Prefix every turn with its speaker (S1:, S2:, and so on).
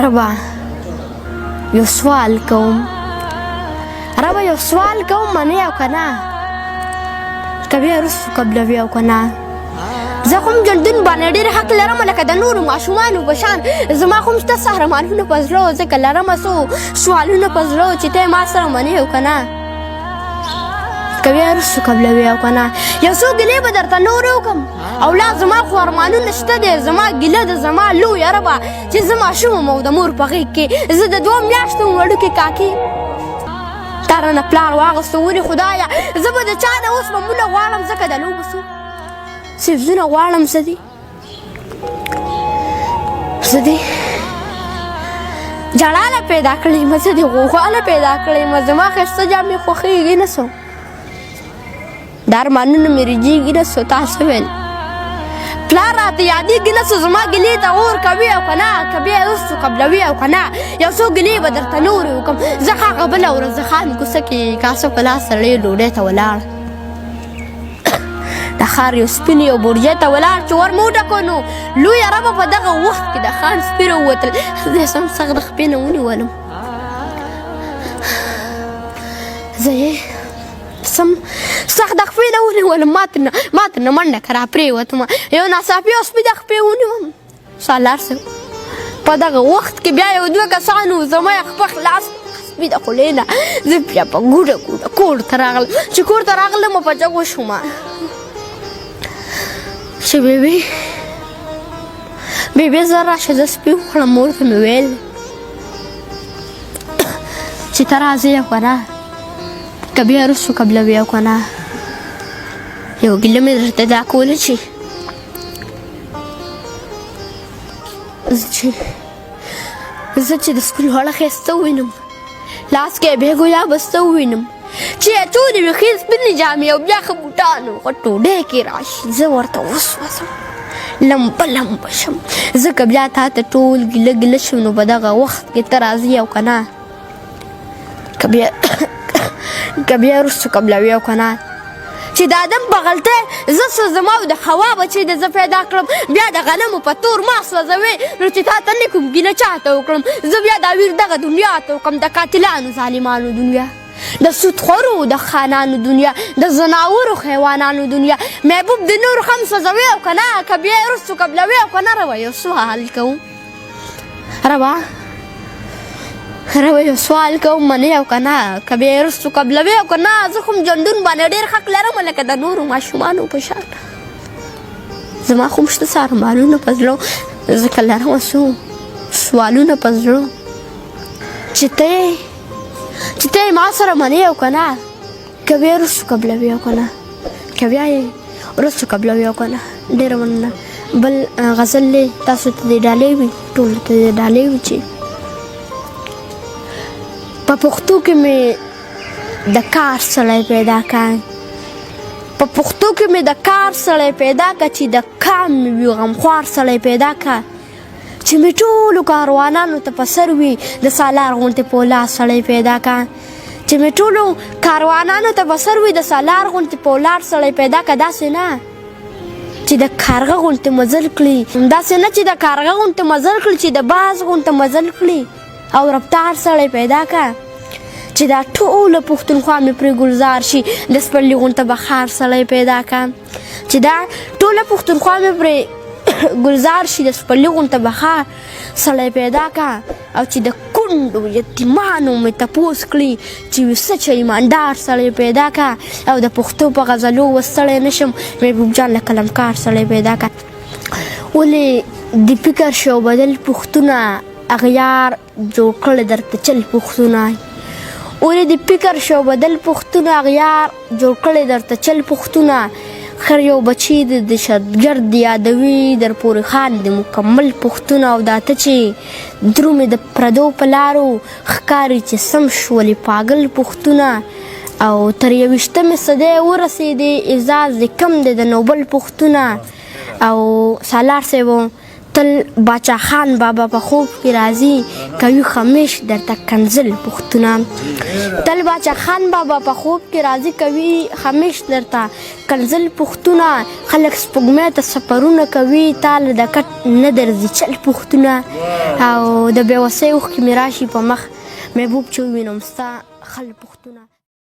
S1: ربا یو سوال کوم، ربا یو سوال کوم، منې او که نه؟ که بیا وروستو قبلوي او که نه؟ زه خو هم ژوندون باندې ډېر حق لرم لکه د نورو ماشومانو په شان. زما خو هم شته څه ارمانونه په زړه، ځکه لرم څو سوالونه په زړه چې ته ما سره منې او که نه؟ که بیا وروستو قبلوي او که نه؟ یو څو ګیلې به درته نورې وکړم او لا زما خو ارمانونه شته دی. زما ګیله ده زما لویه ربه چې زه ماشوم وم او د مور په غېږ کې زه د 2 میاشتو وم، وړوکې کاکې تا رانه پلار واغستو. ولې خدایه زه به د چا نه اوس ممونه غواړم؟ ځکه د لوبو څو څیزونه غواړم. څه دي زه دې ژړا پیدا کړې یم، زه دې غوغا له پیدا کړې یم. زما ښایسته جامې خوښېږي نه څو، دا ارمانونه مې رژېږي نه څو. تا څه ویل؟ پلار راته یادېږي نه څو. زما ګیلې ته اور کوي او که نه؟ که بیا یې وروستو قبلوي او که نه؟ یو څو ګیلې به درته نورې وکړم. زه هغه بله ورځ د خان کوڅه کې کاسه په لاس سړی ډوډۍ ته ولاړ، د ښار یو سپین یو بورجې ته ولاړ چې ور مو وټکو نو لویه ربه په دغه وخت کې د خان سپي راووتل. زه یې سم سخت د خپې نه ونیولم، زه یې سم سخت د خپې نه ونیولم، ما ترنه منډه که راپرېوتم. یو ناڅاپي یو سپي د خپې ونیوم. سالار صاحب په دغه وخت کې بیا یو دوه کسانو زما یې خپه خلاص سپي د خولې نه. زه بیا په ګوډه ګوډه کور ته راغلم. چې کور ته راغلم په جګو شوم چې بیبي بیبي زه راشه، زه سپي وخوړم. مور ته مې ویل چې ته راځې او که نه؟ که بیا وروستو قبلوي او که نه؟ یو ګیله مې درته دا کوله چې زه چې د سکول وړه ښایسته ووینم، لاس کې یې بېګو یا بسته ووینم، چې اچولې وي ښې سپینې جامې او بیا ښه بوټان او ښه ډوډۍ کې راشي، زه ورته وسوځم، لمبه لمبه شم. زه که بیا تا ته ټول ګیله ګیله شم نو په دغه وخت کې ته راځي او که نه؟ که بیا وروستو قبلوي او که نه؟ چې د آدم په غلطۍ زه سوځم او د حوا بچی د زه پیدا کړم، بیا د غنمو په تور ما سوځوې. نو چې تا ته نه کوم ګیله چا ته وکړم؟ زه بیا دا ویر دغه دنیا ته وکړم، د قاتلانو ظالمانو دنیا، د سودخورو د خانانو دنیا، د ځناورو حیوانانو دنیا. محبوب د نور هم سوځوې او که نه؟ که بیا یې وروستو قبلوې او که نه؟ روه یو سوال کوم، روا روا یو سوال کوم، منې او که نه؟ که بیا یې وروستو قبلوې او که نه؟ زه خو هم ژوندون باندې ډېر حق لرم لکه د نورو ماشومانو په شان. زما خو هم شته څه ارمانونه په زړه، ځکه لرم څو سوالونه په زړه چې ته یې ما سره منې او که نه؟ که بیا وروستو قبلوې او که نه؟ که بیا یې وروستو قبلوې او که نه؟ ډېره مننه. بل غزل دی تاسو ته دې ډالۍ وي، ټولو ته دې ډالۍ وي چې په پښتو کې مې د کار سړی پیدا کا، په پښتو کې مې د کار سړی پیدا کا، چې د کام مې وي غمخوار سړی پیدا کا، چې مې ټولو کاروانانو ته په سر وي د سالار غونډې په لاس سړی پیدا کا، چې مې ټولو کاروانانو ته په سر وي د سالار غونډې په لار سړی پیدا کا. داسې نه چې د کارغه غونډې مزل کړي، داسې نه چې د کارغه غونډې مزل کړي، چې د باز غونډې مزل کړي او رفتار سړی پیدا کا، چې دا ټوله پښتونخوا مې پرې ګلزار شي د سپرلي غونډه بخار سړی پیدا کا، چې دا ټوله پښتونخوا مې پرې ګلزار شي د سپرلي غونډه بخار سړی پیدا کا، او چې د کونډو یتیمانو مې تپوس کړي چې وي څه چې ایماندار سړی پیدا کا، او د پښتو په غزلو وستړی نه شم محبوب جان له قلمکار سړی پیدا کا. ولې د فکر شو بدل پښتونه اغیار جوړ کړی درته چل پښتونه، ولې د فکر شو بدل پښتونه اغیار جوړ کړی درته چل پښتونه. خر یو بچی د دهشتګرد یادوي در پورې خاندي مکمل پښتونه، او دا ته چې درومې د پردو په لارو ښکاري چې سم شولې پاګل پښتونه، او تر 21مې صدۍ ورسېدې اعزاز دې کم دی د نوبل پښتونه. او سالار صاحب تل باچا خان بابا په خوب کې راځي، کوي خمیش درته کنزل پښتونه. تل باچا خان بابا په خوب کې راځي، کوي خمیش درته کنزل پښتونه. خلک سپوږمۍ ته سفرونه کوي، تا له د کټ نه درځي چل پښتونه. او د بېوسۍ اوښکې مې راشي په مخ، محبوب چې ووینم ستا خل پښتونه.